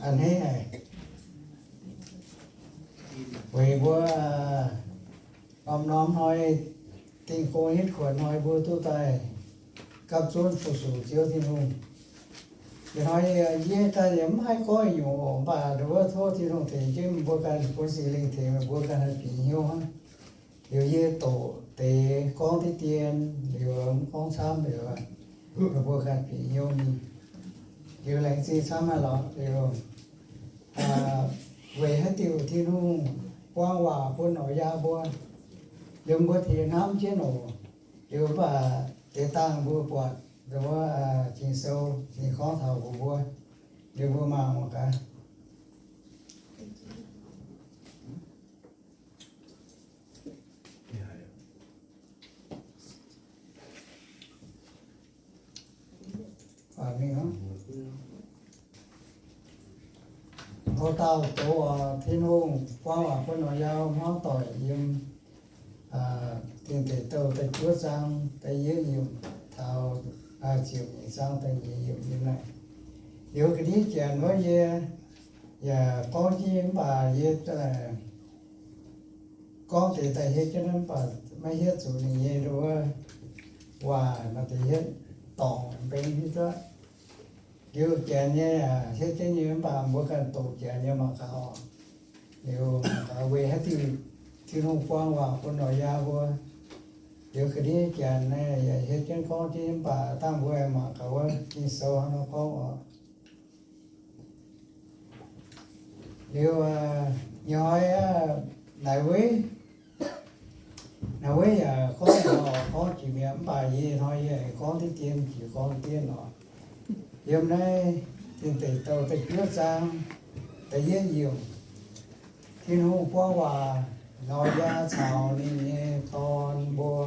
a'hneiv haic. Weic mbuo norm-norm hnoi dingh gong hitv kuonx hnoi mbuo duqv daaih gapv zunv fu-sux Ziouv Tin-Hungh. Ih hnoi yie ganh yaac mv haih gorngv nyungc oc, mv baac nduov tov Tin-Hungh tengx jienv mbuo ganh, bun Singx Lingh tengx meih mbuo ganh haih bieqc hnyouv hnangv. Liuz yie doqc deix gorngv diqv dien, liuz mv gorngv camv liuz, meih mbuo ganh bieqc hnyouv mingh. Liuz laengz zingh camv haic lorqc. Liuz weic haaix diuc Tin-Hungh buang waac bun norqc yaa mbuo, liuz mbuo tengx hnamv jienv oc. Liuz mv baac deix dangh mbuo buatc wuov Ging-Sou ninh gorngv taux mbuox mbuo, liuz mbuo mangc mangc gaax. Ho dauh doz oc, Tin-Hungh buang waac bun norqc yaa hmuangv doic yiem Tin Deic Douh da'juov zaang da'yietv yiemc taux ziepc nyeic zaang da'nyeic yiemc yiem naaic. Liuz ga'ndiev janx wuov yie yaac gorngv jienv mv baac yie gorngv deix daaih hietv jienv mv baac maiv hietv zuqc ninh nyei wuov waac nor deix hietv dorngc mbeng hietv duqv. Liuz janx nyei hietv jienv nyei mv baac mbuo ganh doqc janx nyei mangc gaax oc. Liuz mangc gaax weic haaix diuc Tin-Hungh buang waac bun norqc yaa mbuo. Liuz ga'ndiev janx naaiv yaac hietv jienv gorngv jienv mv baac dangh mbuo aengx mangc gaax wuov Ging-Sou hnangv nor gorngv oc. Liuz nyei hnoi naaic weiv, naaic weiv yaac gorngv, gorngv jiex mi'aqv, mv baac yie hnoi yie aengx gorngv diqv dien jiex gorngv diqv dien oc. Yiem naaiv Tin Deic Douh da'juov zaang da'yietv yiemc, Tin-Hungh buang waac norqc yaa caux ninh nyei dorn mbuo.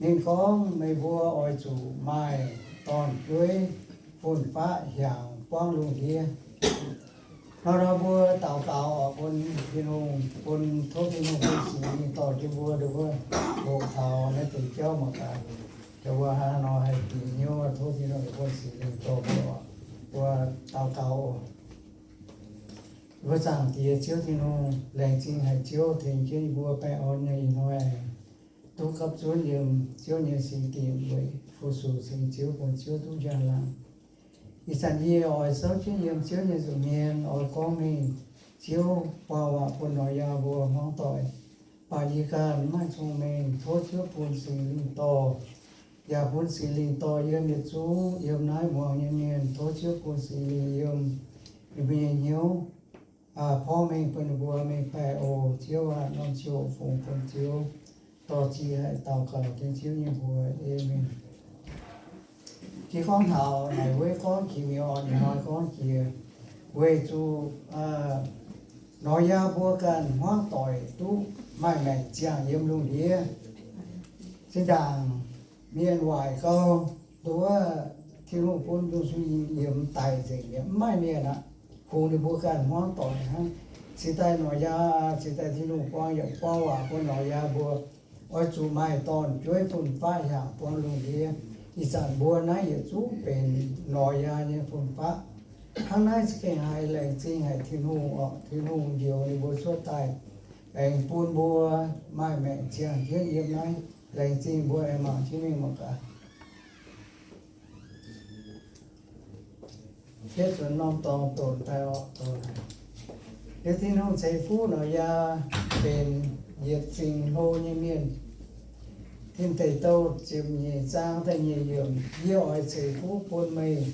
Ninh gorngv, meih mbuo oix zuqc maaih dorn-jueiv fun-faqv hiaangx buangv lungh ndiev. Hnoi-hnoi mbuo daux gaux oc, bun Tin-Hungh, bun tov Tin-Hungh bun Singx Lingh dorh jienv mbuo, mbuo hoqc taux naaiv deix jauv mangc gaax, mbuo hnangv haaix nor haih bieqc hnyouv, tov Tin-Hungh bun Singx Lingh dorh mbuo. Mbuo daux gaux oc. Mbuo Zaangc Diex Ziouv Tin-Hungh, laengz zingh haic Ziouv tengx jienv yie mbuo baengh orn nyei ih hnoi duqv gapv zunv yiem Ziouv nyei singx dinc weic fu-sux ceng Ziouv bun Ziouv duqv njang-laangc. Ih zanc yie oix souv jienv yiem Ziouv nyei nza'hmien oix gorngv mingh Ziouv buang waac bun norqc yaa mbuo hmuangv doic. Baac yie ganh maiv maaih cong-mengh, tov Ziouv bun Singx Lingh dorh, yaac bun Singx Lingh dorh yiem yietc zungv yiem naaiv muangx nyei mienh. Tov Ziouv bun Singx Lingh yiem ninh mbuo nyei hnyouv porv mengh bun ninh mbuo mengh baeqc oc. Ziouv aac, norm ziangh hoc fungx bun Ziouv dorh ziec haic daux gaux dengv Ziouv nyei mbuox. Aamen. Jiex gorngv taux naaic weiv gorngv jiex mi'aqv, ih hnoi gorngv jiex weic zuqc norqc yaa mbuo ganh hmuangv doic duqv maaih maengc ziangh yiem lungh ndiev. Zinh ndaangc mienh waaic gau, nduov Tin-Hungh bun lungh zuqc yiemx daic nzengc mi'aqv, mv maaih mienh aqv. Kungx ninh mbuo ganh hmuangv doic hnangv. Cingx daaih norqc yaa, cingx daaih Tin-Hungh buang yaac buang waac bun norqc yaa mbuo oix zuqc maaih dorn-jueiv fun-faqv hiaangx buangv lungh ndiev. Ih zanc mbuo naaiv yietc zungv benx norqc yaa nyei fun-faqv. Hnangv naaiv za'gengh haiz laengz zingh haic Tin-Hungh oc. Tin-Hungh njoux ninh mbuo cuotv daaih, aengx bun mbuo maaih maengc ziangh jienv yiem naaiv. Laengz zingh, mbuo aengx mangc jienv mingh mangc gaax. Hietv zuqc norm dorngx donx daaih oc. Liuz Tin-Hungh ceix fuqv norqc yaa benx yietc fingx hlo nyei mienh. Tin Deic Douh ziepc nyeic zaang da'nyeic yiemc, yie oix ceix fuqv bun meih,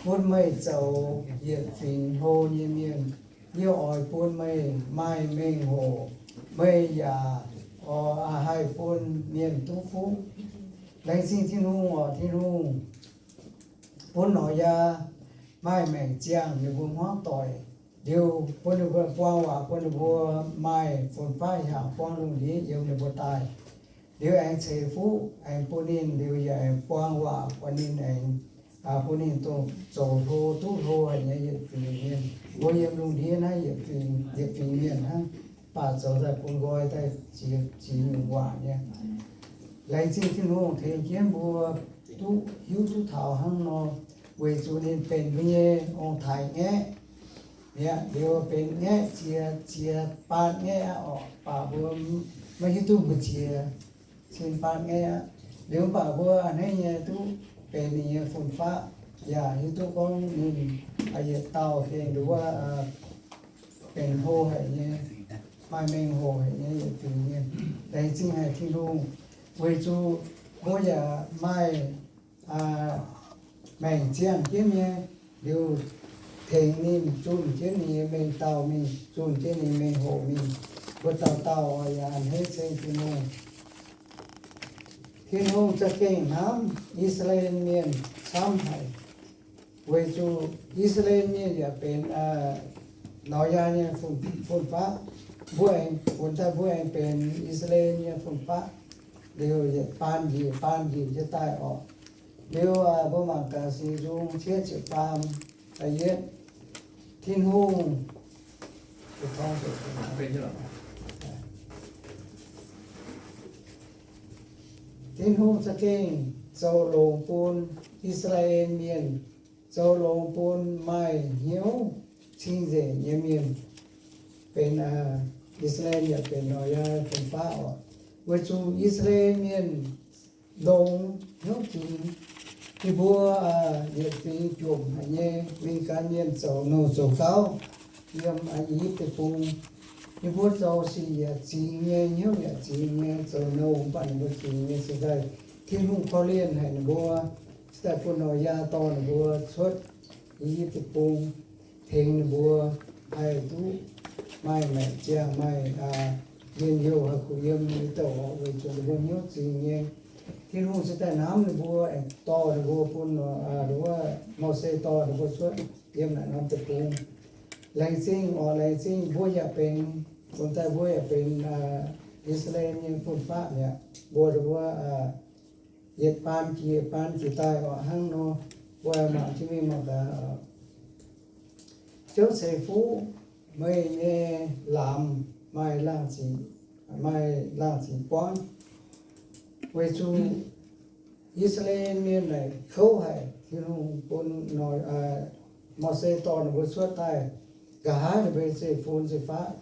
bun meih zoux yietc fingx hlo nyei mienh. Yie oix bun meih maaih mengh hoc, meih yaac haih bun mienh duqv fuqv. Laengz zingh Tin-Hungh oc. Tin-Hungh bun norqc yaa maaih maengc ziangh ninh mbuo hmuangv doic, liuz bun ninh mbuo buang waac bun ninh mbuo maaih fun-faqv hiaangx buangv lungh ndiev yiem ninh mbuo daaih. Liuz aengx ceix fuqv aengx bun ninh, liuz yaac aengx buang waac bun ninh, aengx bun ninh dongh zoux hlo duqv hlo haic nyei yietc fingx mienh. Mbuo yiem lungh ndiev naaiv yietc fingx, yietc fingx mienh hnangv, baac zoux daaih bun nqoi daaih ziex, ziex nyungc waac nyei. Laengz zingh Tin-Hungh tengx jienv mbuo duqv hiuv duqv taux hnangv nor, weic zuqc ninh benx mbuo nyei ong-taaix-ngaeqv. mi'aqv. Liuz benx ngaeqv ziex, ziex baan ngaeqv aqv orqc, baac mbuo maiv hiuv duqv mbu'ziex cin baan ngaeqv aqv. Liuz mv baac mbuo a'hneiv nyei duqv benx ninh nyei fun-faqv, yaac hiuv duqv gorngv ninh yietc dauh gengh nduov benx hlo haic nyei, maaih mengh hoc haic nyei yietc fingx mienh. Laengz zingh haic Tin-Hungh, weic zuqc mbuo yaac maaih maengc ziangh jienv nyei, liuz tengx ninh zunh jienv ninh nyei mengh dauh mingh, zunh jienv ninh mengh hoc mingh. Mbuo dauh dauh yaac a'hneiv ceng Tin-Hungh. Tin-Hungh za'gengh hnamv I^saa^laa^en Mienh camv haic, weic zuqc I^saa^laa^en Mienh yaac benx Noyaa nyei fun-faqv. Mbuo aengx, funx daaih mbuo aengx benx I^saa^laa^en nyei fun-faqv. Liuz yietc baan njiec baan njiec jienv daaih orqc. Liuz mbuo mangc gaax Singx Nzung cietv ziepc faam da'yietv, Tin-Hungh Tin-Hungh za'gengh zoux longx bun I^saa^laa^en Mienh, zoux longx bun maaih hnyouv cing-nzengc nyei mienh, benx I^saa^laa^en yaac benx Noyaa fun-faqv oc. Weic zuqc I^saa^laa^en Mienh longx hnyouv zingx, ninh mbuo yietc fingx jomc haic nyei, mingh gan mienh zoux nouh zoux gauv yiem I^yipv Deic-Bung. Ninh mbuo zoux sic yaac zingx nyei, hnyouv yaac zingx nyei, zoux nouh mv baac ninh mbuo zingx nyei cingx daaih Tin-Hungh korv-lienh haic ninh mbuo, cingx daaih bun Noyaa dorh ninh mbuo cuotv I^yipv Deic-Bung, tengx ninh mbuo haih duqv maaih maengc ziangh, maaih njien-youh haih kuh yiem nyei douc oc, weic zuqc ninh mbuo hnyouv zingx nyei. Tin-Hungh cingx daaih hnamv ninh mbuo, aengx dorh ninh mbuo bun, wuov, Mose dorh ninh mbuo cuotv yiem naaic norm deic-bung. Laengz zingh oc, laengz zingh. Mbuo yaac benx, funx daaih mbuo yaac benx I^saa^laa^en nyei fun-faqv mi'aqv. Mbuo, mbuo yietc baan jiex baan jiex daaih oc, hnangv nor, mbuo mangc jienv mingh mangc gaax. Ziouv ceix fuqv meih nyei lamz maaih laangh ziqc, maaih laangh ziqc buangv. Weic zuqc I^saa^laa^en Mienh naaic kouv haic, Tin-Hungh bun Mose dorh ninh mbuo cuotv daaih, nqa'haav ninh mbuo zeiv-fun zeiv-faqv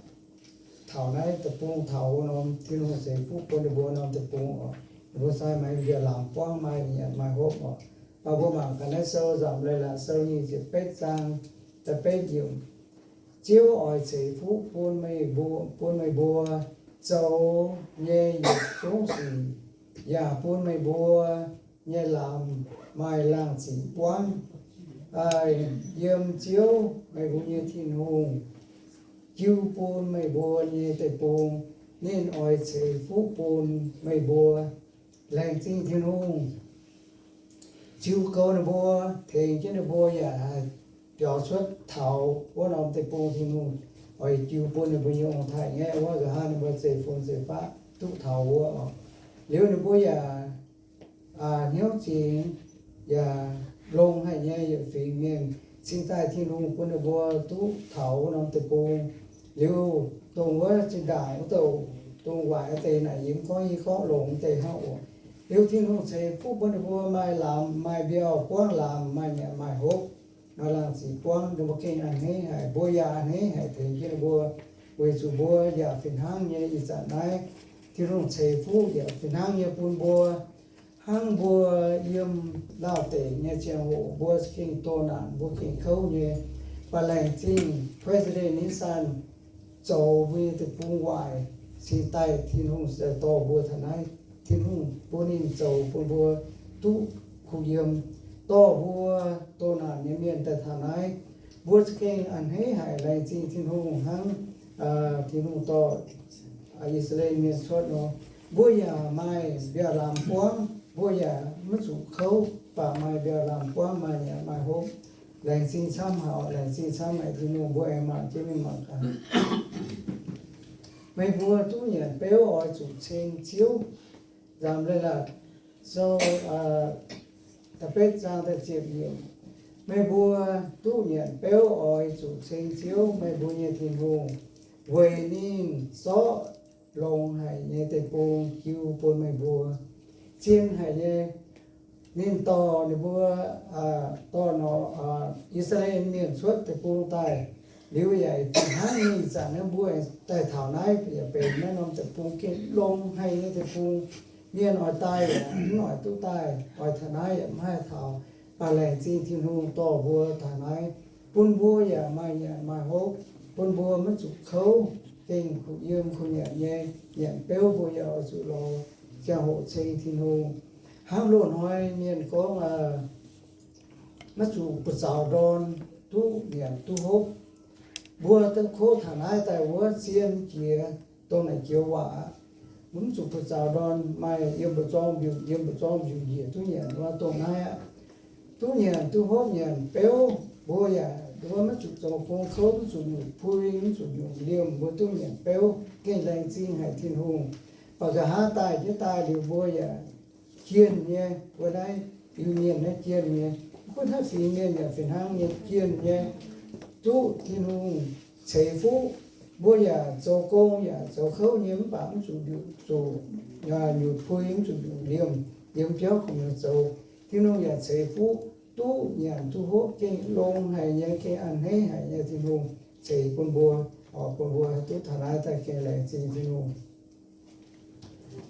taux naaiv deic-bung, taux wuov norm Tin-Hungh ceix fuqv bun ninh mbuo norm deic-bung oc. Ninh mbuo sai maaih mbiauz lamz buangv, maaih nyanc maaih hopv oc. Mv baac mbuo mangc gaax naaiv sou Nzamc Leiz-Latc Sou nyic ziepc betv zaang da'betv yiemc. Ziouv oix ceix fuqv bun meih mbuo, bun meih mbuo zoux nyei yietc zungv sic, yaac bun meih mbuo nyei lamz maaih laangh ziqc buangv. Yiem Ziouv, meih mbuo nyei Tin-Hungh, jiu bun meih mbuo nyei deic-bung, ninh oix ceix fuqv bun meih mbuo. Laengz zingh Tin-Hungh ziux goux ninh mbuo, tengx jienv ninh mbuo yaac haih biaux cuotv taux wuov norm deic-bung. Tin-Hungh oix jiu bun ninh mbuo nyei ong-taaix-ngaeqv wuov, nqa'haav ninh mbuo zeiv-fun zeiv-faqv duqv taux wuov oc. Liuz ninh mbuo yaac hnyouv zingx yaac longx haic nyei yietc fingx mienh, cingx daaih Tin-Hungh bun ninh mbuo duqv taux wuov norm deic-bung. Liuz dongh wuov zinh ndaangc wuov douc, dongh waaic wuov deix naaic yie mv gorngv, yie gorngv longx wuov deix hnangv oc. Liuz Tin-Hungh ceix fuqv bun ninh mbuo maaih lamz, maaih mbiauz buangv lamz, maaih nyanc maaih hopv, maaih laangh ziqc buangv. Ninh mbuo gengh a'hneiv haic, mbuo yaac a'hneiv haic tengx jienv ninh mbuo, weic zuqc mbuo yaac fih hnangv nyei ih zanc naaiv Tin-Hungh ceix fuqv yaac fih hnangv nyei bun mbuo. Hnangv mbuo yiem Laauh deic nyei ziangh hoc, mbuo gengh doh naanc, mbuo gengh kouv nyei. Mv baac laengz zingh President Nixon zoux mbuo nyei deic-bung waaic cingx daaih, Tin-Hungh dorh mbuo taux naaiv. Tin-Hungh bun ninh zoux bun mbuo duqv kuh yiem, dorh mbuo doh naanc nyei mienh daaih taux naaiv. Mbuo za'gengh a'hneiv haic, laengz zingh Tin-Hungh hnangv Tin-Hungh dorh I^saa^laa^en Mienh cuotv nor, mbuo yaac maaih mbiauz-lamz buangv, mbuo yaac maiv zuqc kouv, mv baac maaih mbiauz-lamz buangv, maaih nyanc maaih hopv. Laengz zingh camv haic, laengz zingh camv haic Tin-Hungh. Mbuo aengx mangc jienv mingh mangc gaax. Meih mbuo duqv nyanc beuv oix zuqc ceng Ziouv. Nzamc Leiz-Latc Sou da'betv zaang da'ziepc yiemc. Meih mbuo duqv nyanc beuv oix zuqc ceng Ziouv, meih mbuo nyei Tin-Hungh, weic ninh zorqv longx haic nyei deic-bung jiu bun meih mbuo. Zien haic nyei, ninh dorh ninh mbuo, dorh nor, I^saa^laa^en Mienh cuotv deic-bung daaih, Liuz yaac fih hnangv nyei ih zanc naaiv mbuo daaih taux naaiv yaac benx naaiv norm deic-bung gengh longx haic nyei deic-bung. Mienh oix daaih yaac mv oix duqv daaih, oix taux naaiv yaac mv haih taux. Mv baac laengz zingh Tin-Hungh dorh mbuo taux naaiv, bun mbuo yaac maaih nyanc maaih hopv, bun mbuo maiv zuqc kouv, gengh kuh yiem kuh nyanc nyei. Nyanc beuv mbuo yaac oix zuqc lorz ziangh hoc ceng Tin-Hungh. Hnangv loz-hnoi mienh gorngv, maiv zuqc buoz-zaux ndorn duqv nyanc duqv hopv. Mbuo duqv kouv taux naaiv daaih wuov zien jiex dongh naaic joux waac aqv. Mv zuqc buoz-zaux ndorn maaih yiem mbu'zorng mbiungc, yiem mbu'zorng mbiungc njiec duqv nyanc wuov dongh naaiv aqv. Duqv nyanc duqv hopv nyanc beuv, mbuo yaac wuov maiv zuqc zoux gong kouv, mv zuqc nyutc pui, mv zuqc nyutc liemh, mbuo duqv nyanc beuv gengh laengz zingh haic Tin-Hungh. Mv baac nqa'haav daaih jienv daaih liuz mbuo yaac jienh nyei, mbuo naaiv Iu-Mienh naaiv jienh nyei, mv gunv haaix fingx mienh yaac fih hnangv nyei jienh nyei, duqv Tin-Hungh ceix fuqv. Mbuo yaac zoux gong yaac zoux kouv nyei, mv baac mv zuqc, zuqc nyutc pui, mv zuqc nyutc liemh, yiem biauv kungx zoux. Tin-Hungh yaac ceix fuqv duqv nyanc duqv hopv gengh longx haic nyei, gengh a'hneiv haic nyei. Tin-Hungh ceix bun mbuo, oix bun mbuo duqv taux naaiv daaih gengh laengz zingh Tin-Hungh.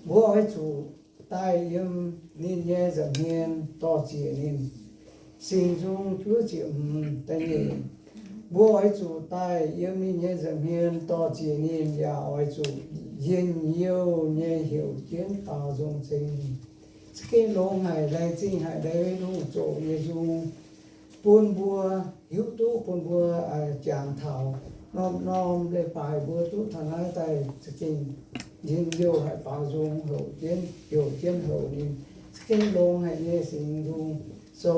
Mbuo oix zuqc daaih yiem ninh nyei nza'hmien dor-ziec ninh. Singx Nzung juov ziepc hmz da'nyeic. Mbuo oix zuqc daaih yiem ninh nyei nza'hmien dor-ziec ninh, yaac oix zuqc njien-youh nyei heuc jienv baaux nzung ceng ninh. Za'gengh longx haic, laengz zingh haic Ndaawitv Hungh zoqc nyei nzung bun mbuo hiuv duqv, bun mbuo jangx taux norm-norm leiz-baaix mbuo duqv taux naaiv daaih za'gengh njien-youh haic, baaux nzung houc jienv, heuc jienv houc ninh. Za'gengh longx haic nyei Singx Nzung. So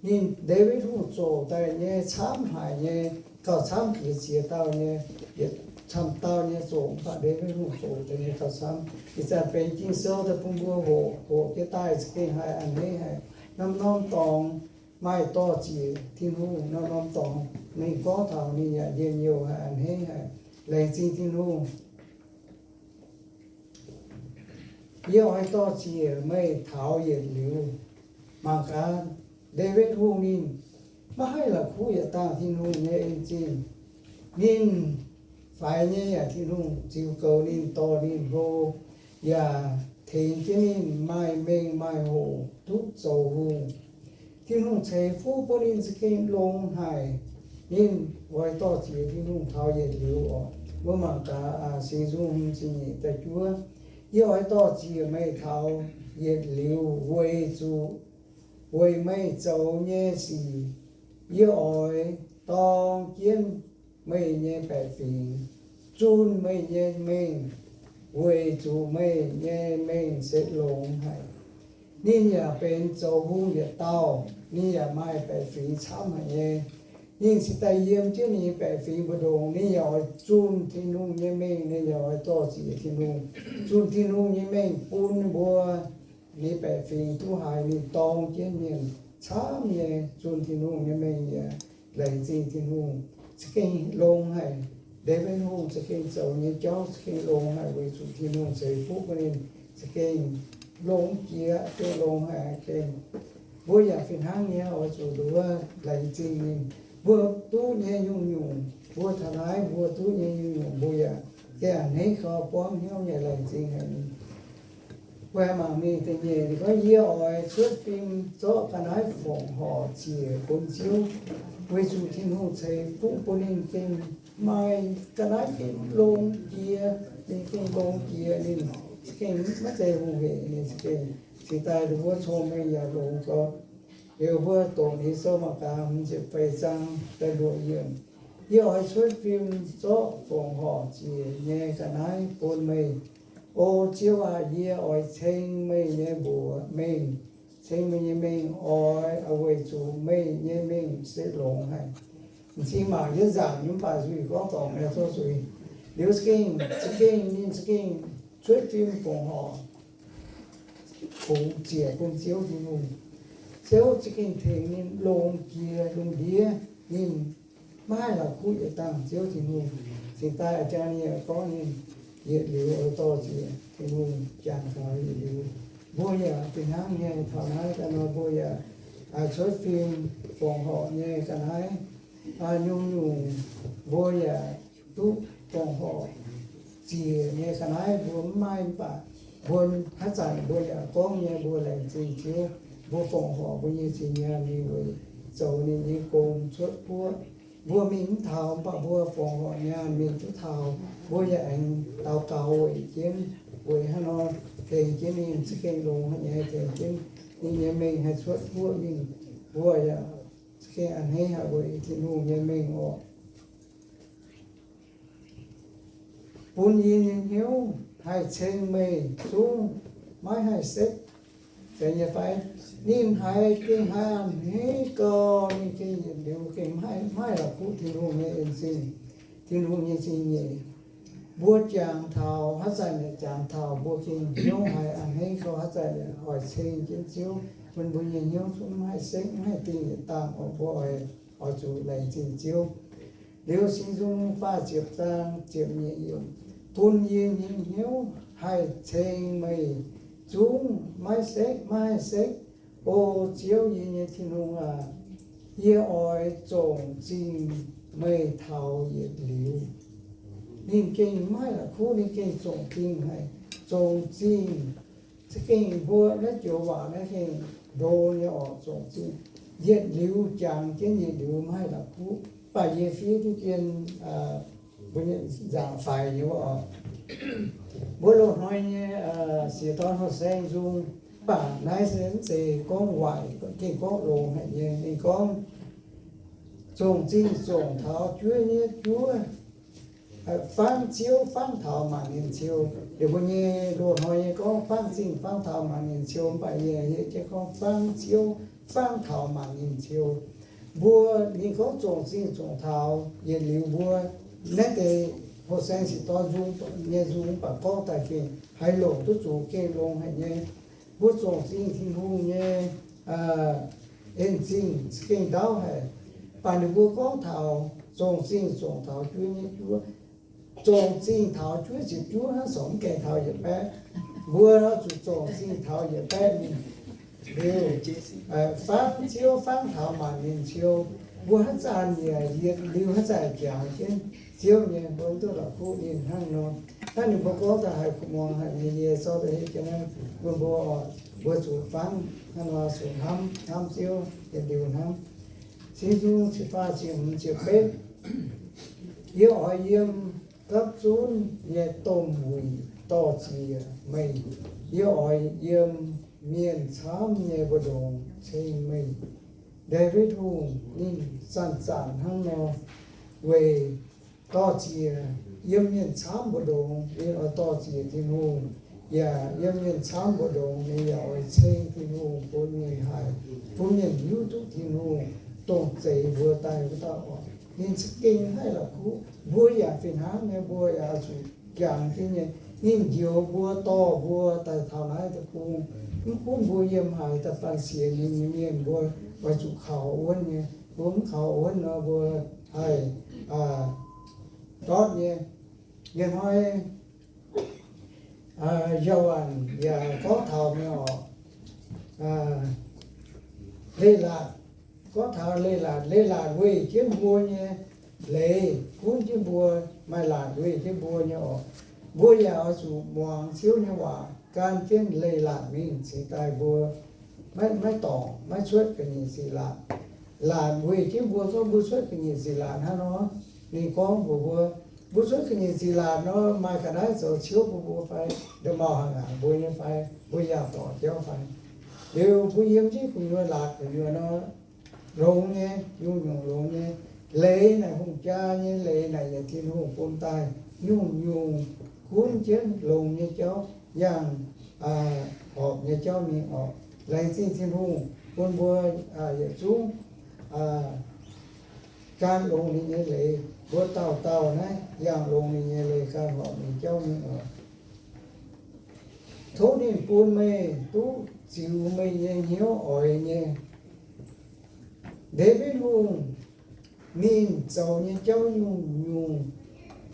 ninh, Ndaawitv Hungh zoqc daaih nyei camv haic nyei, gauh camv jiex ziex dauh nyei, yietc camv dauh nyei zoqc, mv baac Ndaawitv Hungh zoqc daaih nyei gauh camv. Ih zanc benx Ging-Sou daaih bun mbuo hoqc, hoqc jienv daaih za'gengh haiz a'hneiv haic. Norm-norm dorngx maaih dor-ziec Tin-Hungh, norm-norm dorngx ninh gorngv taux ninh yaac njien-youh haic, a'hneiv haic. Laengz zingh Tin-Hungh. Yie oix dor-ziec meih taux yietc liuz. Mangc gaax, Ndaawitv Hungh ninh maiv haih la'kuqv yietc dangh Tin-Hungh nyei en-zingh. Ninh faix nyei yaac Tin-Hungh ziux goux ninh, dorh ninh hlo, yaac tengx jienv ninh maaih mengh maaih hoc duqv zoux hungh. Tin-Hungh ceix fuqv bun ninh za'gengh longx haic. Ninh oix dor-ziec Tin-Hungh taux yietc liuz oc. Mbuo mangc gaax Singx Nzung hmz ziepc nyeic da'juov. Yie oix dor-ziec meih taux yietc liuz weic zuqc, weic meih zoux nyei sic. Yie oix dorng jienv meih nyei baeqc fingx, zunh meih nyei mengh, weic zuqc meih nyei mengh se longx haic. Ninh yaac benx zoux hungh yietc dauh, ninh yaac maaih baeqc fingx camv haic nyei. Ninh cingx daaih yiem jienv ninh nyei baeqc fingx mbu'ndongx, ninh yaac oix zunh Tin-Hungh nyei mengh, ninh yaac oix dor-ziec Tin-Hungh, zunh Tin-Hungh nyei mengh bun ninh mbuo nyei baeqc fingx duqv haiz ninh dorng jienv mienh camv nyei, zunh Tin-Hungh nyei mengh yaac laengz zingh Tin-Hungh. Za'gengh longx haic. Ndaawitv Hungh za'gengh zoux nyei jauv za'gengh longx haic, weic zuqc Tin-Hungh ceix fuqv bun ninh za'gengh longx jiex, gengh longx haic gengh. Mbuo yaac fih hnangv nyei oix zuqc nduov laengz zingh ninh. Mbuo duqv nyei nyungc-nyungc, mbuo taux naaiv mbuo duqv nyei nyungc-nyungc mbuo yaac gengh a'hneiv gauh buangv hnyouv nyei laengz zingh haic ninh. Mbuo mangc mingh da'nyeic ninh gorngv, yie oix cuotv fim zorqv ga'naaiv fongc horc ziec bun Ziouv, weic zuqc Tin-Hungh ceix fuqv bun ninh gengh maaih ga'naaiv gengh longx jiex, ninh gengh longx jiex, ninh gengh maiv zeiz hungh hec, ninh gengh cingx daaih wuov cong-mengh yaac longx gorx. Liuz mbuo doqc Ging-Sou mangc gaax hmz ziepc feix zaang da'luoqc yiemc. Yie oix cuotv fim zorqv fongc horc ziec nyei ga'naaiv bun meih, O Ziouv aah! Yie oix ceng meih nyei mbuox mengh, ceng meih nyei mengh oix weic zuqc meih nyei mengh se longx haic. M'zing mangc yie nzanc nyei, mv baac zuiz gorngv dorngc aengx tov zuiz. Liuz za'gengh, za'gengh ninh za'gengh cuotv fim fongc horc, fongc ziec bun Ziouv Tin-Hungh. Ziouv za'gengh tengx ninh longx jiex lungh ndiev, ninh maiv haih la'kuqv yietc dangh Ziouv Tin-Hungh. Cingx daaih a'jang ninh yaac gorngv ninh yietc liuz oix dor-ziec Tin-Hungh, jangx taux yietc liuz. Mbuo yaac fih hnangv nyei, taux naaiv daaih nor mbuo yaac cuotv fim fongc horc nyei ga'naaiv, nyungc-nyungc Mbuo yaac duqv fongc horc ziec nyei ga'naaiv mbuo mv maaih, mv baac mbuo haaix zanc mbuo yaac gorngv nyei, mbuo laengz zingh Ziouv. Mbuo fongc horc mbuo nyei ziex nyaanh mingh weic zoux ninh nyei gong cuotv guoqv. Mbuo mingh mv taux, mv baac mbuo fongc horc nyaanh mingh duqv taux, mbuo yaac aengx daux gaux weic jienv, weic hnangv nor tengx jienv ninh za'gengh longx haic nyei, tengx jienv ninh nyei mengh haih cuotv guoqv mingh. Mbuo yaac za'gengh a'hneiv haic weic Tin-Hungh nyei mengh orqc. Bun yie nyei hnyouv haih ceng meih zungv maiv haih sekv. Zeiz nyei fai? Ninh haiz gengh haiz a'hneiv gau, ninh gengh yietc liuz gengh maiv haih la'kuqv Tin-Hungh nyei en zingh, Tin-Hungh nyei zingh nyeic. Mbuo jangx taux haaix zanc yaac jangx taux mbuo gengh hnyouv haiz a'hneiv gau, haaix zanc yaac oix ceng jienv Ziouv, bun mbuo nyei hnyouv zungv maiv haih sekv, maiv haih dingh yietc dangh orqc. Mbuo oix, oix zuqc laengz zingh Ziouv. Liuz Singx Nzung faah ziepc zaang ziepc nyeic yiemc, bun yie nyei hnyouv haih ceng meih zungv maiv sekv, maiv haih sekv. O Ziouv, yie nyei Tin-Hungh aac, yie oix zongc zingh meih taux yietc liuz. Ninh gengh maiv haih la'kuqv, ninh gengh zongc zingh haic. Zongc zingh, za'gengh mbuo naaiv joux waac naaiv gengh ndo nyei orqc, zongc zingh. Yietc liuz jangx jienv yietc liuz maiv haih la'kuqv. Mv baac yie fiev duqv dien mbuo nyei nzaangc faix nyei wuov oc. Mbuo loz-hnoi nyei siex dorn houh saeng nzung, mv baac naaiv se mv zeiz gorngv waaic, gengh gorngv longx haic nyei. Ninh gorngv, zongc zingh zongc taux juov nyei juov, fangv Ziouv fangv taux maanc ninh ciou. Liuz mbuo nyei loz-hnoi nyei gorngv fangv zingh fangv taux maanc ninh ciou, mv baac yie hietv jienv gorngv fangv Ziouv fangv taux maanc ninh ciou. Mbuo, ninh gorngv zongc zingh zongc taux yietc liuz mbuo naaiv deix houh saeng siex dorn nzung nyei nzung, mv baac gorngv daaih gengh haiz longc duqv zuqc gengh longx haic nyei. Mbuo zongc zingh Tin-Hungh nyei en zingh gengh ndaauv haic. Mv baac ninh mbuo gorngv taux zongc zingh zongc taux juov nyei juov, zongc zingh taux juov ziepc juov hnangv, sorc mv gaengh taux yietc baeqv. Mbuo oix zuqc zongc zingh taux yietc baeqv mingh. Liuz, fangv Ziouv fangv taux maanc ninh ciou. Mbuo haaix zanc yaac yietc liuz haaix zanc jangx jienv Ziouv nyei, mbuo mv duqv la'kuqv ninh hnangv nor. Hnangv ninh mbuo gorngv daaih haiz kuv muangx haic nyei, yie zorqv daaih hietv jienv naaiv bun mbuo, mbuo zuqc fangv hnangv nor, zuqc hnamv, hnamv Ziouv yietc liuz hnamv. Singx Nzung ziepc faah ziepc hmz ziepc betv. Yie oix yiem gapv zunv nyei domh wuic dorh ziec meih. Yie oix yiem mienh camv nyei mbu'ndongx ceng meih. Ndaawitv Hungh ninh zanc-zanc hnangv nor weic dorh ziec yiem mienh camv mbu'ndongx, ninh oix dorh ziec Tin-Hungh, yaac yiem mienh camv mbu'ndongx ninh yaac oix ceng Tin-Hungh bun mienh haiz, bun mienh hiuv duqv Tin-Hungh dongh zeix mbuo daaih wuov dauh oc. Ninh za'gengh haih la'kuqv. Mbuo yaac fih hnangv nyei, mbuo yaac oix zuqc jangx jienv nyei. Ninh njoux mbuo, dorh mbuo daaih taux naaiv deic-bung. Mv gunv mbuo yiem haaix da'faanh sienx ninh nyei mienh, mbuo oix zuqc kaux wuonv nyei. Mbuo mv kaux wuonv nor, mbuo haih ndortv nyei. Ih hnoi Yauh Waanc yaac gorngv taux mienh oc, leiz-latc, gorngv taux leiz-latc, leiz-latc weih jienv mbuo nyei leiz, gunv jienv mbuo, maaih laatc weih jienv mbuo nyei oc. Mbuo yaac oix zuqc muangx Ziouv nyei waac, gan jienv leiz-latc mingh cingx daaih mbuo maiv, maiv dorngc, maiv cuotv ga'nyiec sic laatc. Laatc weih jienv mbuo, gorngv mbuo cuotv ga'nyiec sic laatc hnangv nor, ninh gorngv mbuox mbuo, mbuo cuotv ga'nyiec sic laatc nor, maaih ga'naaiv zoux ciouv bun mbuo fai? Nda'maauh haih ngaanc mbuo nyei fai? Mbuo yaac dorngc jauv fai? Liuz mbuo yiem jienv gu'nyuoz laatc gu'nyuoz nor, longx nyei, nyungc-nyungc longx nyei. Leiz naaic hungh jaa nyei, leiz naaic yaac Tin-Hungh bun daaih. Nyungc-nyungc gunv jienv longx nyei jauv, yangh horpc nyei jauv mingh oc. Laengz zingh Tin-Hungh bun mbuo yietc zungv gan longx ninh nyei leiz. Mbuo dauh dauh naaiv yangh longx ninh nyei leiz, gan horpc ninh jauv mingh oc. Tov ninh bun meih duqv ziux meih nyei hnyouv oix nyei. Ndaawitv Hungh ninh zoux nyei jauv nyungc-nyungc,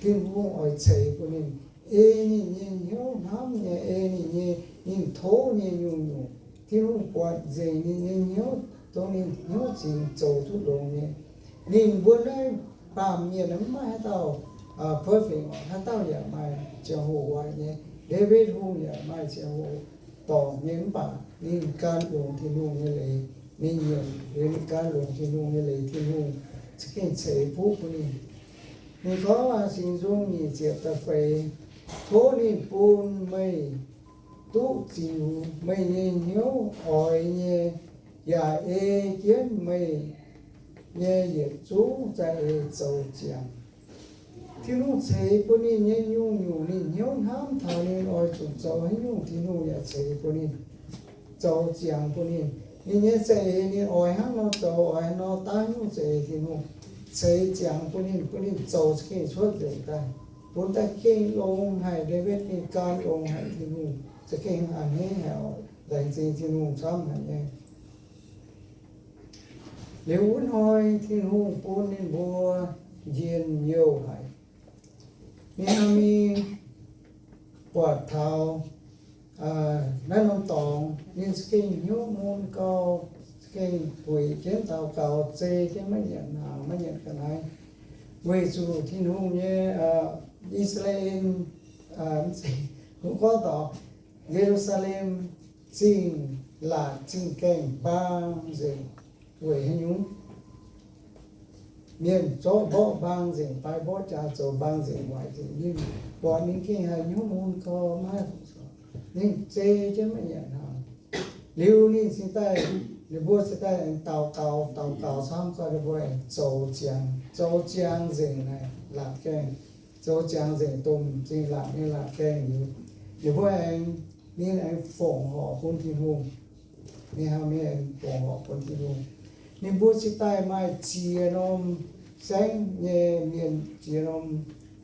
Tin-Hungh oix ceix bun ninh. Ei ninh nyei hnyouv hnamv nyei, ei ninh nyei, ninh tov nyei nyungc-nyungc, Tin-Hungh buatc nzengc ninh nyei hnyouv, dongh ninh hnyouv zingx zoux duqv longx nyei. Ninh mbuo naaiv Baamh mienh mv maaih haaix dauh perfect oc. Haaix dauh yaac maaih ziangh hoc waaic nyei. Ndaawitv Hungh yaac maaih ziangh hoc dorngc nyei, mv baac ninh gan longx Tin-Hungh nyei leiz. Ninh nyiemc liuz ninh gan longx Tin-Hungh nyei leiz, Tin-Hungh za'gengh ceix fuqv bun ninh. Ninh gorngv, Singx Nzung nyic ziepc da'feix, tov ninh bun meih duqv ziux meih nyei hnyouv oix nyei, yaac ei jienv meih nyei yietc zungv za'eix zoux ziangx. Tin-Hungh ceix bun ninh nyei nyungc-nyungc ninh hnyouv hnamv taux ninh oix zuqc zoux haaix nyungc, Tin-Hungh yaac ceix bun ninh, zoux ziangx bun ninh. Ninh nyei za'eix ninh oix hnangv nor zoux, oix hnangv nor daaih nyungc za'eix Tin-Hungh ceix ziangx bun ninh, bun ninh zoux za'gengh cuotv nzengc daaih, bun daaih gengh longx haic. Ndaawitv ninh gan longx haic Tin-Hungh, za'gengh a'hneiv haic oc. Laengz zingh Tin-Hungh camv haic nyei. Liuz wuov hnoi Tin-Hungh bun ninh mbuo njien-youh haic. Ninh mingh buatc taux naaiv norm dorngx, ninh za'gengh hnyouv mun gau, za'gengh bueix jienv daux gaux, zei jienv maiv nyanc hnaangx, maiv nyanc ga'naaiv, weic zuqc Tin-Hungh nyei, I^saa^laa^en, mv gorngv dorngx, Ye^lu^saa^lem Zingh laatc zingh gaengh mbaang nzengc. Weic haaix nyungc? Mienh zorqv mborqv mbaang nzengc, bai mborqv jaax zoux mbaang nzengc, waaic nzengc. Ninh buatc ninh gengh haiz hnyouv mun gau, maiv haih fungc zoux. Ninh zei jienv maiv nyanc hnaangx. Liuz ninh cingx daaih, ninh mbuo cingx daaih aengx daux gaux, daux gaux camv gau, ninh mbuo aengx zoux ziangx, zoux ziangx nzengc naaic laatc gaengh, zoux ziangx nzengc domh zingh laatc nyei laatc gaengh liuz, ninh mbuo aengx, ninh aengx fongc horc bun Tin-Hungh. Ninh hnamv mienh fongc horc bun Tin-Hungh. Ninh mbuo cingx daaih maaih ziex norm saengv nyei mienh, ziex norm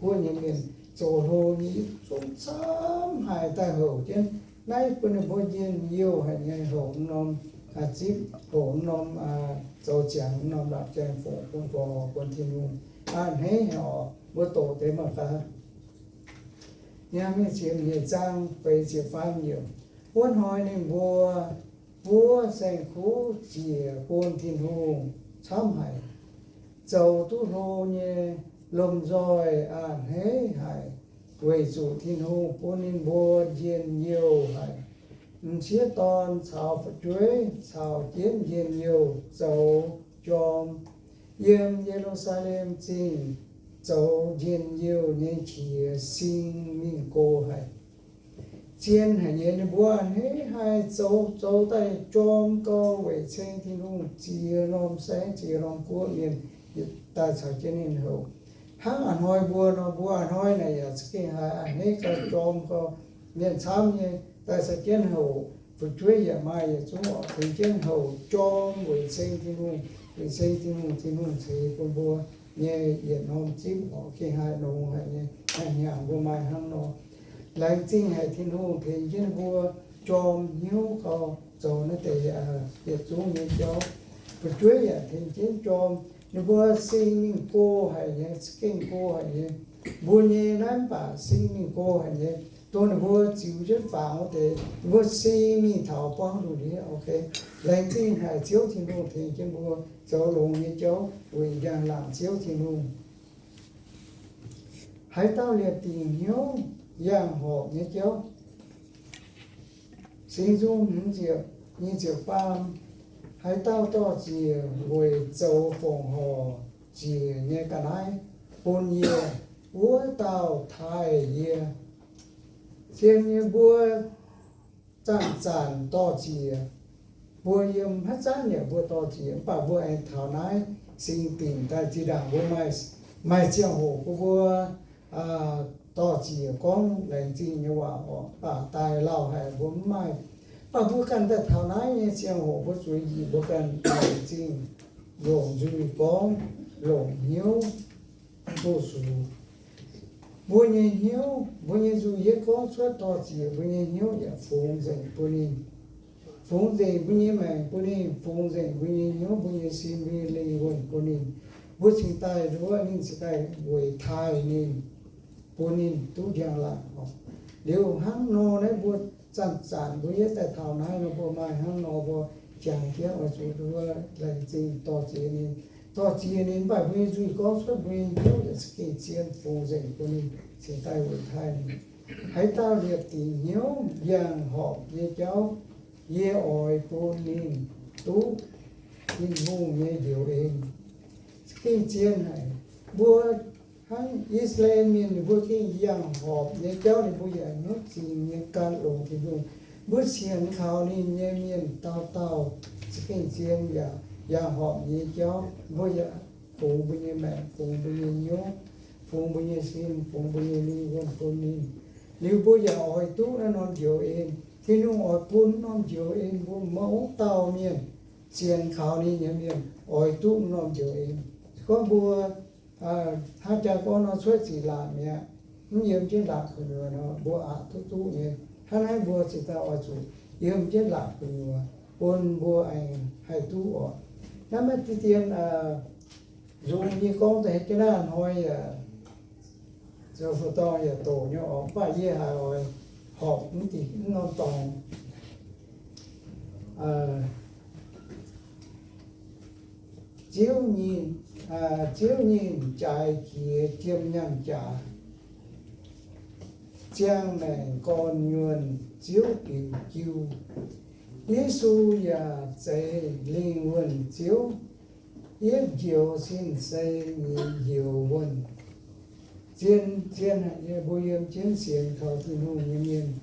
guoqv nyei mienh zoux hlo nyei yietc zungv camv haic daaih houc jienv. Naaiv bun ninh mbuo njien-youh haic nyei, houc norm zipv, houc norm zoux ziangx norm laatc gaengh fongc bun, fongc horc bun Tin-Hungh. A'hneiv haic oc, mbuo doqc deix mangc gaax. Yiem ziepc nyeic zaang feix ziepc faam yiemc, wuov hnoi ninh mbuo buov saeng-kuv ziec bun Tin-Hungh camv haic, zoux duqv hlo nyei, lomh nzoih a'hneiv haic, weic zuqc Tin-Hungh bun ninh mbuo njien-youh haic. M'sieqv dorn caux fu'jueiv caux jienv njien-youh zoux jorm yiem Ye^lu^saa^lem Zingh zoux njien-youh nyei qiex sing mingh go haic. Zien haic nyei, ninh mbuo a'hneiv haic, zoux, zoux daaih jorm gau weic ceng Tin-Hungh, ziex norm saengv, ziex norm guoqv mienh daaih caux jienv ninh houc. Hnangv a'hnoi mbuo nor, mbuo a'hnoi naaic yaac za'gengh haiz a'hneiv gau, jorm gau, mienh camv nyei daaih caux jienv houc. Fu'jueiv yaac maaih yietc zungv oc, tengx jienv houc jorm weic ceng Tin-Hungh, weic ceng Tin-Hungh, Tin-Hungh ceix bun mbuo nyei yietc norm zipv oc, gengh haih longx haic nyei. Haiz hnyangx mbuo maaih hnangv nor. Laengz zingh haic Tin-Hungh tengx jienv mbuo jorm hnyouv gau, zoux naaiv deix yietc zungv nyei jauv. Fu'jueiv yaac tengx jienv jorm. Ninh mbuo sing mingh go haic nyei, za'gengh go haic nyei. Mbuo nyei naaiv mv baac sing mingh go haic nyei. Dongh ninh mbuo ziux jienv fangx wuov deix, ninh mbuo sing mingh taux buangv nduqc ndiev. Laengz zingh haic Ziouv Tin-Hungh tengx jienv mbuo zoux longx nyei jauv weic njang-laangc Ziouv Tin-Hungh. Haaix dauh liepc dingc hnyouv yangh horpc nyei jauv. Singx Nzung hmz ziepc, nyic ziepc faam, haaix dauh dor-ziec weic zoux fongc horc ziec nyei ga'naaiv bun yie, wuov dauh taaih yie. Zien nyei, mbuo zanc-zanc dor-ziec. Mbuo yiem haaix zanc yaac mbuo dor-ziec, mv baac mbuo aengx taux naaiv singx dingc daaih zinh ndaangc mbuo maaih, maaih ziangh hoc bun mbuo dor-ziec gorngv laengz zingh nyei waac orqc, mv baac daaih lauh haic mbuo mv maaih. Mv baac mbuo ganh daaih taux naaiv nyei ziangh hoc mbuo zuqc yie mbuo ganh laengz zingh, longc nzuih gorngv, longc hnyouv buoz-sux. Mbuo nyei hnyouv, mbuo nyei nzuih yietv gorngv cuotv dor-ziec, mbuo nyei hnyouv yaac fungx nzengc bun ninh. Fungx nzengc mbuo nyei maengc bun ninh, fungx nzengc mbuo nyei hnyouv, mbuo nyei sin, mbuo nyei lingh wuonh bun ninh. Mbuo cingx daaih nduov ninh cingx daaih weic taaih ninh, bun ninh duqv njang-laangc oc. Liuz hnangv nor naaiv mbuo zanc-zanc mbuo yietv daaih taux naaiv nor mbuo maaih hnangv nor mbuo jangx jienv oix zuqc nduov laengz zingh dor-ziec ninh. dorh ziex ninh, mv baac mbuo nyei nzuih gorngv cuotv mbuo nyei hnyouv yaac za'gengh zien, fungx nzengc bun ninh cingx daaih weic taaih ninh. Haaix dauh liepc dingc hnyouv yangh horpc nyei jauv, yie oix bun ninh duqv Tin-Hungh nyei njoux en. Za'gengh zien haic. Mbuo hnangv I^saa^laa^en Mienh, ninh mbuo gengh yangh horpc nyei jauv, ninh mbuo yaac hnyouv zingx nyei gan longx Tin-Hungh. Mbuo sienx kaux ninh nyei mienh dauh dauh za'gengh zien yaac yangh horpc nyei jauv. Mbuo yaac fungx mbuo nyei maengc, fungx mbuo nyei hnyouv, fungx mbuo nyei sin, fungx mbuo nyei lingh wuonh bun ninh. Liuz mbuo yaac oix duqv naaiv norm njoux en. Tin-Hungh oix bun norm njoux en bun mbuo wuov dauh mienh, sienx kaux ninh nyei mienh oix duqv norm njoux en. Gorngv mbuo hnangv jaa gorngv nor cuotv ziqc laatc mi'aqv, mv yiem jienv laatc gu'nyuoz nor, mbuo aqc duqv duqv nyei. Hnangv naaiv mbuo cingx daaih oix zuqc yiem jienv laatc gu'nyuoz bun mbuo aengx haih duqv oc. Naaiv maaih diqv dien nzung yie gorngv daaih jienv naaiv hnoi yaac zoux fu'dorngh yaac doqc nyei oc, mv baac yie haiz oix horpc mv diqc mv norm dorngx. Ziouv nyei, Ziouv nyei jaaix jiex jiem nyaanh jaax, ziangh maengc gorn-nyuonh Ziouv biux jiu. Yesu yaac zeiz lingh wuonh Ziouv, yietv njoux sin-sei nyei njoux wuonh. Zien, zien haic nyei, mbuo yiem jienv sienx kaux Tin-Hungh nyei mienh.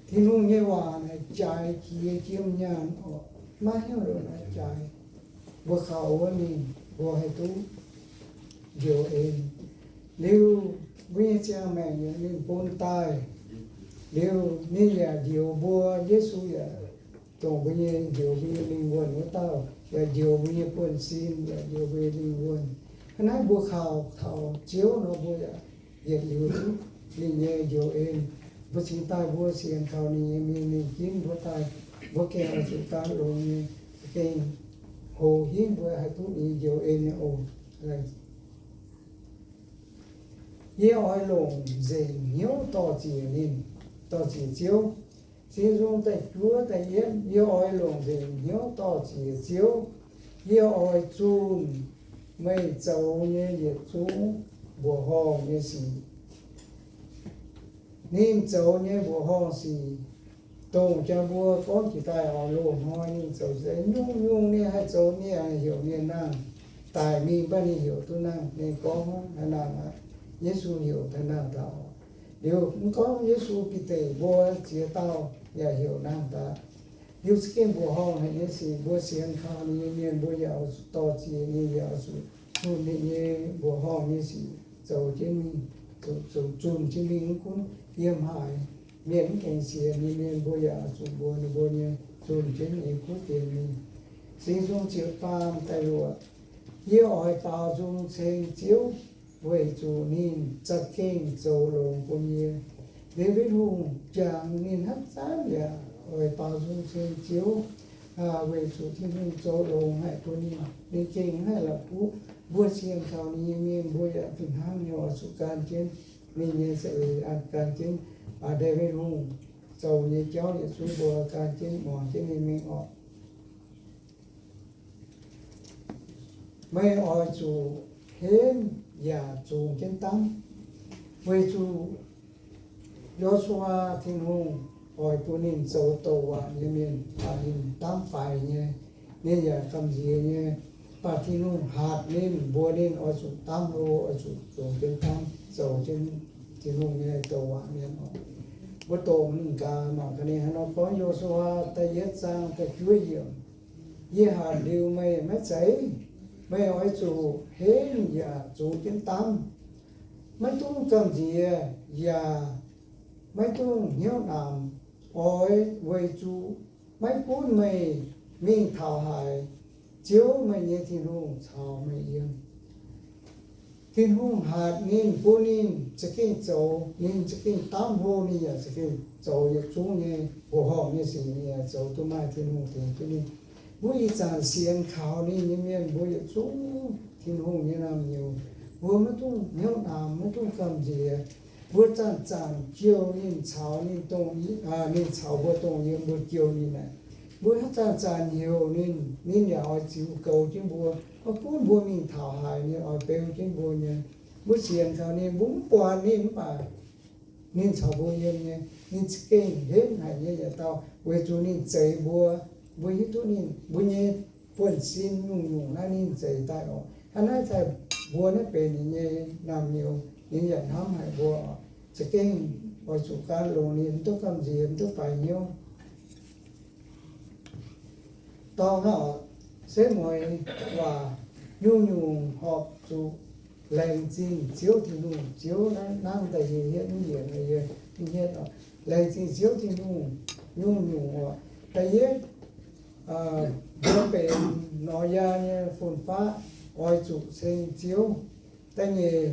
Tin-Hungh nyei waac naaic jaaix jiex jiem nyaanh oc, maiv hnyouv loz naaic jaaix. Mbuo kaux wuov mingh, mbuo haih duqv njoux en. Liuz mbuo nyei ziangh maengc yaac ninh bun daaih. Liuz ninh yaac njoux mbuo, Yesu yaac dongh mbuo nyei njoux mbuo nyei lingh wuonh wuov dauh, yaac njoux mbuo nyei buonv-sin, yaac njoux mbuo nyei lingh wuonh. Hnangv naaiv mbuo kaux taux Ziouv nor, mbuo yaac yietc liuz duqv ninh nyei njoux en. Mbuo cingx daaih mbuo sienx kaux ninh nyei mienh, ninh ginv mbuo daaih, mbuo gengh oix zuqc gan longx nyei, gengh hoz hingv mbuo haih duqv ninh njoux en nyei oc. Yie oix longc nzengc hnyouv dor-ziec ninh, dor-ziec Ziouv. Sing Nzung da'juov da'yietv, yie oix longc nzengc hnyouv dor-ziec Ziouv. Yie oix zunh meih zoux nyei yietc zungv mbuoqc horngh nyei sic. Ninh zoux nyei mbuoqc horngh sic, dongh jaa mbuo gorngv jiex daaih oix loz-hnoi ninh zoux nyungc-nyungc, ninh haih zoux, ninh heuc mienh nangh daic mingh, mv baac ninh heuc duqv nangh. Ninh gorngv haaix nangh aqv? Yesu heuc daaih nangh daaih oc. Liuz mv gorngv Yesu, Bide mbuo ziex dauh yaac heuc nangh daaih. Liuz za'gengh mbuoqc horngh haic nyei sic, mbuo sienx kaux ninh nyei mienh mbuo yaac oix zuqc dor-ziec ninh, yaac oix zuqc zunh ninh nyei mbuoqc horngh nyei sic zoux jienv mingh, zuqc zunh jienv mingh. Mv gunv yiem haaix mienh mv gaengh sienx nyei mienh, mbuo yaac oix zuqc mbuox ninh mbuo nyei zunh jienv nyei kuv fienx mingh. Sing Nzung ziepc faam da'luoqc, yie oix baaux nzung ceng Ziouv weic zuqc ninh za'gengh zoux longx bun yie. Ndaawitv Hungh jangx ninh hnangv zanv yaac oix baaux nzung ceng Ziouv weic zuqc Tin-Hungh zoux longx haic bun ninh, ninh gengh haih la'kuqv. Mbuo sienx kaux ninh nyei mienh mbuo yaac fih hnangv nyei oix zuqc gan jienv ninh nyei za'eix, gan jienv Ndaawitv Hungh zoux nyei jauv yietc zungv mbuo gan jienv muangx jienv ninh mingh oc. Meih oix zuqc henv yaac zungx jienv damv, weic zuqc Yo^su^waa, Tin-Hungh oix bun ninh zoux douc waac nyei mienh, baac ninh damv faix nyei, ninh yaac gamh nziex nyei. Baac Tin-Hungh hatc ninh, mbuox ninh oix zuqc damv hlo, oix zuqc zungx jienv damv, zoux jienv Tin-Hungh nyei douc waac mienh oc. Mbuo doqc mingh gaax mangc gaax ninh haaix nor gorngv. Yo^su^waa da'yietv zaang da'juov yiemc. Yie hatc liuz meih maiv zeiz? Meih oix zuqc henv yaac zungx jienv damv. Maiv dungx gamh nziex yaac maiv dungx hnyouv namx. Oix weic zuqc maiv gunv meih mingh taux haaix, Ziouv, meih nyei Tin-Hungh caux meih yiem. Tin-Hungh hatc ninh, bun ninh za'gengh zoux, ninh za'gengh damv hlo, ninh yaac za'gengh zoux yietc zungv nyei mbuoqc horngh nyei sic, ninh yaac zoux duqv maaih Tin-Hungh tengx jienv ninh. Mbuo ih zanc sienx kaux ninh nyei mienh, mbuo yietc zungv Tin-Hungh nyei naamh nyouz. Mbuo maiv dungx hnyouv namx, maiv dungx gamh nziex. Mbuo zanc-zanc jouh ninh, caux ninh dongh, ninh caux mbuo dongh yiem, mbuo jouh ninh naaic. Mbuo haaix zanc-zanc heuc ninh, ninh yaac oix ziux goux jienv mbuo. Maiv gunv mbuo mingh taux haaix, ninh oix beu jienv mbuo nyei. Mbuo sienx kaux ninh, mbuo mv buatc ninh mv baac ninh caux mbuo yiem nyei. Ninh za'gengh henv haic nyei yietc dauh, weic zuqc ninh zeix mbuo. Mbuo hiuv duqv ninh, mbuo nyei buonv-sin nyungc-nyungc naaiv ninh zeix daaih oc. Hnangv naaiv daaih mbuo naaiv benx ninh nyei naamh nyouz, ninh yaac hnamv haic mbuo oc. Za'gengh oix zuqc gan longx, ninh mv duqv gamh nziex, mv duqv faix hnyouv. Dorng hnangv oc, setv mueiz waac nyungc-nyungc horpc zuqc laengz zingh Ziouv Tin-Hungh. Ziouv naaiv hnangv daaih yie hietv mv njiec, yie mv hietv oc. Laengz zingh Ziouv Tin-Hungh nyungc-nyungc oc. Da'yietv, mbuo benx Noyaa nyei fun-faqv oix zuqc ceng Ziouv. Da'nyeic,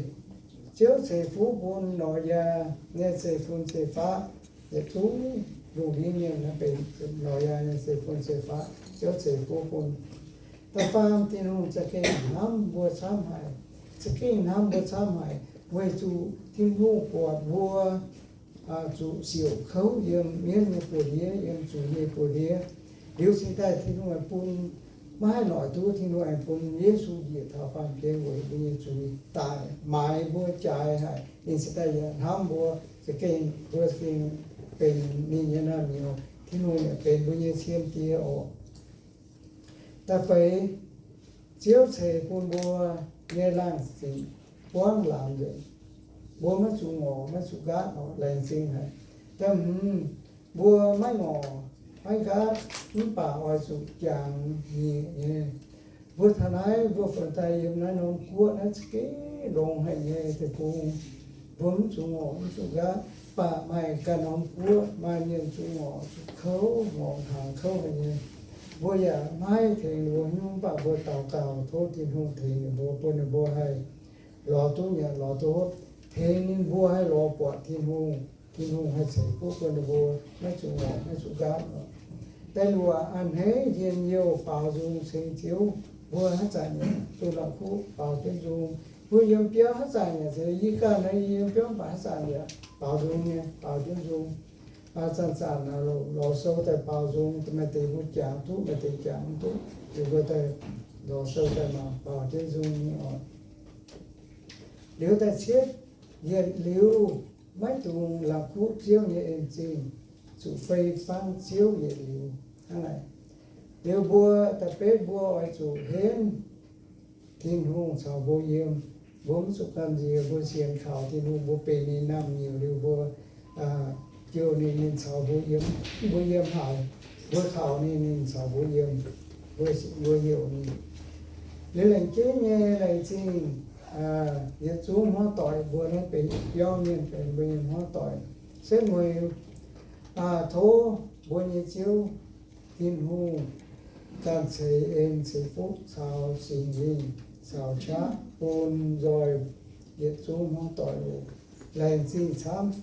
Ziouv ceix fuqv bun Noyaa nyei zeiv-fun zeiv-faqv. Yietc zungv lungh ndiev mienh naaiv benx Noyaa nyei zeiv-fun zeiv-faqv, Ziouv ceix fuqv bun. Da'faam, Tin-Hungh za'gengh hnamv mbuo camv haic, za'gengh hnamv mbuo camv haic, weic zuqc Tin-Hungh buatc mbuo zuqc siouc kouv yiem mienv nyei buoz-ndiev, yiem zuiz nyei buoz-ndiev. Liuz cingx daaih Tin-Hungh aengx bun, maiv haih noic duqv, Tin-Hungh aengx bun Yesu njiec taux baamh gen weic mbuo nyei zuiz daic, maaiz mbuo jaaix haic. Ninh cingx daaih yaac hnamv mbuo, za'gengh mbuo za'gengh benx ninh nyei naamh nyouz, Tin-Hungh yaac benx mbuo nyei cien die oc. Da'feix, Ziouv ceix bun mbuo nyei laangh ziqc buangv laamz nzengc. Mbuo maiv zuqc ngorc, maiv zuqc nqaatv oc, laengz zingh haic. Da'hmz, mbuo maiv ngorc maiv nqaatv, mv baac oix zuqc jangx nyiec nyei. Mbuo taux naaiv, mbuo funx daaih yiem naaiv norm guoqv naaiv za'gengh longx haic nyei deic-bung. Mbuo mv zuqc ngorc mv zuqc nqaatv, baac maaih ganh norm guoqv maaih mienh zuqc ngorc zuqc kouv, ngorc hnaangx kouv haic nyei. Mbuo yaac maiv tengx ninh mbuo hnyouv, mv baac mbuo daux gaux tov Tin-Hungh tengx ninh mbuo, bun ninh mbuo haih lorz duqv nyanc lorz duqv hopv, tengx ninh mbuo haih lorz buatc Tin-Hungh. Tin-Hungh haih ceix fuqv bun ninh mbuo maiv zuqc ngorc maiv zuqc nqaatv. Da'luoqc, a'hneiv njien-youh baaux nzung ceng Ziouv. Mbuo haaix zanc yaac duqv la'kuqv baaux jienv nzung. Mbuo yiem biauv haaix zanc yaac zeiz, yie ganh naaiv yiem biauv mv baac haaix zanc yaac baaux nzung nyei, baaux jienv nzung. Zanc-zanc lorz sou daaih baaux nzung, maaih deix mbuo jangx duqv, maaih deix jangx mv duqv, liuz mbuo daaih lorz sou daaih mangc baaux jienv nzung nyei oc. Liuz da'cietv, yietc liuz maiv dungx la'kuqv Ziouv nyei en-zingh, zuqc fei fangv Ziouv yietc liuz. Hnangv naaic, liuz mbuo da'betv mbuo oix zuqc henv Tin-Hungh caux mbuo yiem. Mbuo mv zuqc gamh nziex, mbuo sienx kaux Tin-Hungh, mbuo benx ninh naamh nyouz liuz mbuo jouh ninh, ninh caux mbuo yiem. Mbuo yiem haaix, mbuo kaux ninh, ninh caux mbuo yiem. Mbuo, mbuo heuc ninh. Liuz laengz jeiv nyei laengz zingh yietc zungv hmuangv doic, mbuo naaiv benx biauv mienh, benx mbuo nyei hmuangv doic. Setv mueiz, tov mbuo nyei Ziouv Tin-Hungh ganh ceix en ceix fuqv caux Singx Lingh caux qaqv bun nzoih yietc zungv hmuangv doic oc. Laengz zingh camv.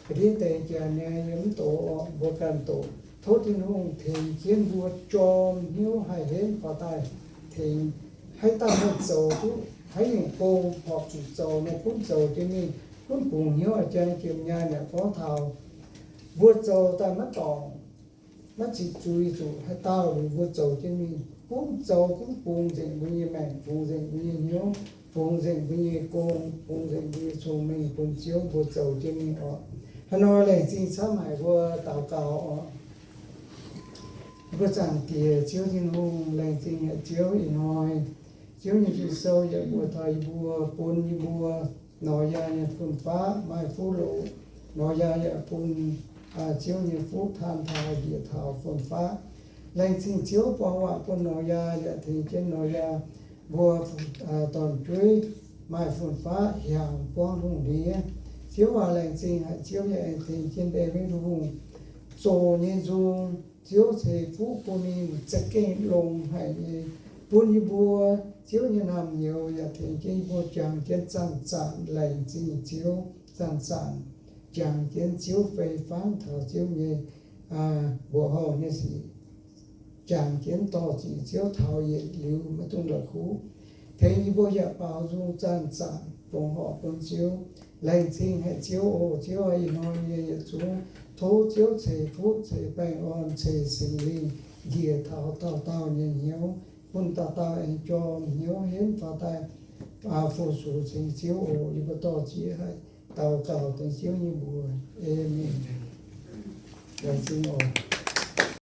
Ga'ndiev deix janx nyei yiem mv doqc, mbuo ganh doqc. Tov Tin-Hungh tengx jienv mbuo jorm hnyouv haih henv faaux daaih tengx. Haaix dauh haih zoux duqv, haaix nyungc gong horpc zuqc zoux nor, gunv zoux jienv mingh. Gunv bungx hnyouv, jang jiem nyaanh yaac gorngv taux mbuo zoux daaih maiv dorngc, maiv ziqc zuiz zuqc haaix dauh, liuz mbuo zoux jienv mingh. Gunv zoux, gunv bungx nzengc mbuo nyei maengc, bungx nzengc mbuo nyei hnyouv, bungx nzengc mbuo nyei gong, bungx nzengc mbuo nyei cong-mengh bun Ziouv, mbuo zoux jienv mingh oc. Haaix nor laengz zingh camv haic, mbuo daux gaux oc. Mbuo Zaangc Diex Ziouv Tin-Hungh, laengz zingh haic Ziouv ih hnoi. Ziouv nyei Ging-Sou yaac mbuox taux yie mbuo, bun yie mbuo Noyaa nyei fun-faqv maaih fuqv loqc. Noyaa yaac bun Ziouv nyei fuqv taan taux njiec taux fun-faqv. Laengz zingh Ziouv buang waac bun Noyaa yaac tengx jienv Noyaa mbuo dorn-jueiv maaih fun-faqv hiaangx buangv lungh ndiev. Ziouv aac, laengz zingh haic Ziouv yaac aengx tengx jienv Ndaawitv Hungh zoqc nyei nzung. Ziouv ceix fuqv bun ninh za'gengh longx haic nyei, bun yie mbuo, Ziouv nyei naamh nyouz yaac tengx jienv yie mbuo jangx jienv zanc-zanc laengz zingh Ziouv, zanc-zanc jangx jienv Ziouv fei fangv taux Ziouv nyei mbuoqc horngh nyei sic, jangx jienv dorh ziqc Ziouv taux yietc liuz maiv dungx la'kuqv. Tengx yie mbuo yaac baaux nzung zanc-zanc fongc horc bun Ziouv. Laengz zingh haic Ziouv oc. Ziouv aac, ih hnoi yie yietc zungv tov Ziouv ceix fuqv ceix baengh orn ceix Singx Lingh njiec taux dauh dauh nyei hnyouv. bun dauh dauh aengx jorm hnyouv henv faaux daaih, aa, fu-sux ceng Ziouv oc. Yie mbuo dorh ziex haih daux gaux dengv Ziouv nyei mbuox. Aamen. Laengz zingh oc.